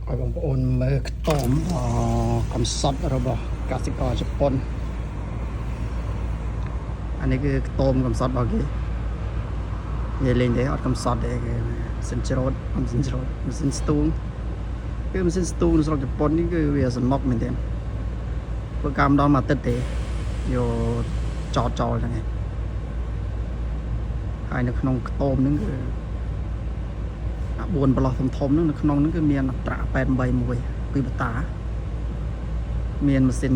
ឲ្យបងប្អូនមើលខ្ទមអកំសត់របស់កសិករជប៉ុនអានេះគឺខ្ទមកំសត់របស់គេនិយាយលេងទេអត់កំសត់ទេគឺម៉ាស៊ីនច្រូតម៉ាស៊ីនច្រូតម៉ាស៊ីនស្ទូងគឺម៉ាស៊ីនស្ទូងនៅស្រុកជប៉ុននេះគឺវាសំណុកមែនទេធ្វើការម្ដងមួយអាទិត្យទេយកចតចោលហ្នឹងឯងហើយនៅក្នុងខ្ទមហ្នឹងគឺ អា4ប្រឡោះធំធំហ្នឹងនៅក្នុងហ្នឹងគឺមានអត្រា881ពីបតាមានម៉ាស៊ីន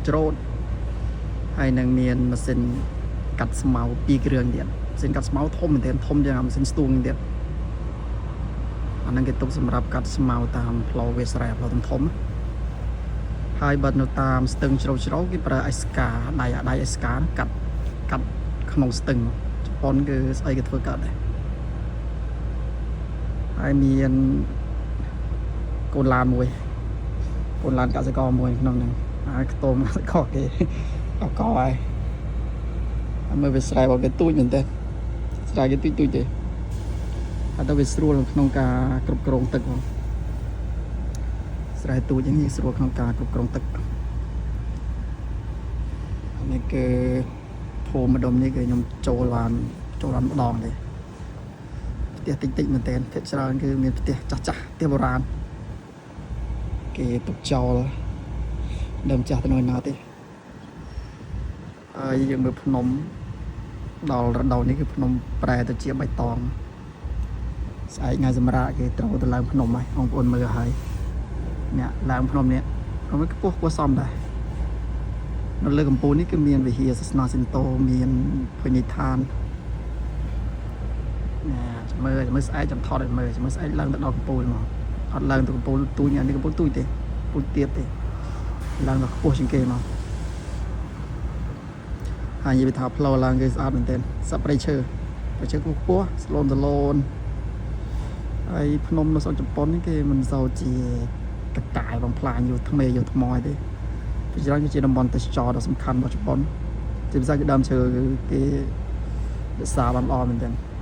ច្រូតហើយនឹងមានម៉ាស៊ីនកាត់ស្មៅពីរគ្រឿងទៀតម៉ាស៊ីនកាត់ស្មៅធំមែនទែនធំជាងអាម៉ាស៊ីនស្ទូងទៀតអាហ្នឹងគេទុកសម្រាប់កាត់ស្មៅតាមផ្លូវវាលស្រែផ្លូវធំធំហើយបើនៅតាមស្ទឹងជ្រៅជ្រៅគេប្រើអេស្កាដៃអាដៃអេស្កាកាត់កាត់ក្នុងស្ទឹងជប៉ុនគឺស្អីគេធ្វើកើតដែរ ហើយមានកូនឡានមួយកូនឡានកសិករមួយក្នុងហ្នឹងហើយខ្ទមកសិករគេអកហើយហើយមើលវាស្រែរបស់គេទូចមែនទេស្រែគេទូចទូចទេហើយទៅវាស្រួលក្នុងការគ្រប់គ្រងទឹកផងស្រែទូចហ្នឹងវាស្រួលក្នុងការគ្រប់គ្រងទឹកអានេះគឺភូមិម្ដុំនេះគឺខ្ញុំចូលបានចូលបានម្ដងទេ ផ្ទះតិចតិចមែនតើភាគច្រើនគឺមានផ្ទះចាស់ចាស់ផ្ទះបុរាណគេទុកចោលដើមចាស់ទៅនៅណាទេហើយយើងមើលភ្នំដល់រដូវនេះគឺភ្នំប្រែទៅជាបៃតងស្អែកថ្ងៃសម្រាប់គេត្រូវទៅឡើងភ្នំហើយបងប្អូនមើលហើយអ្នកឡើងភ្នំនេះភ្នំនេះខ្ពស់គួរសមដែរនៅលើកំពូលនេះគឺមានវិហារសាសនាសិនតូមានភោជនីយដ្ឋាន ណាមើលមើលស្អែកចាំថតឲ្យមើលមើលស្អែកឡើងទៅដល់កំពូលមកអត់ឡើងទៅកំពូលទូចអានេះកំពូលទូចទេកំពូលទៀបទេឡើងដល់ខ្ពស់ជាងគេមកហើយនិយាយថាផ្លូវឡើងគេស្អាតមែនទែនសត្វព្រៃឈើព្រៃឈើខ្ពស់ខ្ពស់ស្លូនសឡូនហើយភ្នំនៅស្រុកជប៉ុននេះគេមិនសូវជាកកាយបំផ្លាញយកថ្មេយកថ្មទេពីច្រើនគឺជាតំបន់ទេសចរដ៏សំខាន់របស់ជប៉ុនជាពិសេសគឺដើមឈើគឺគេរក្សាបានល្អមែនទែន។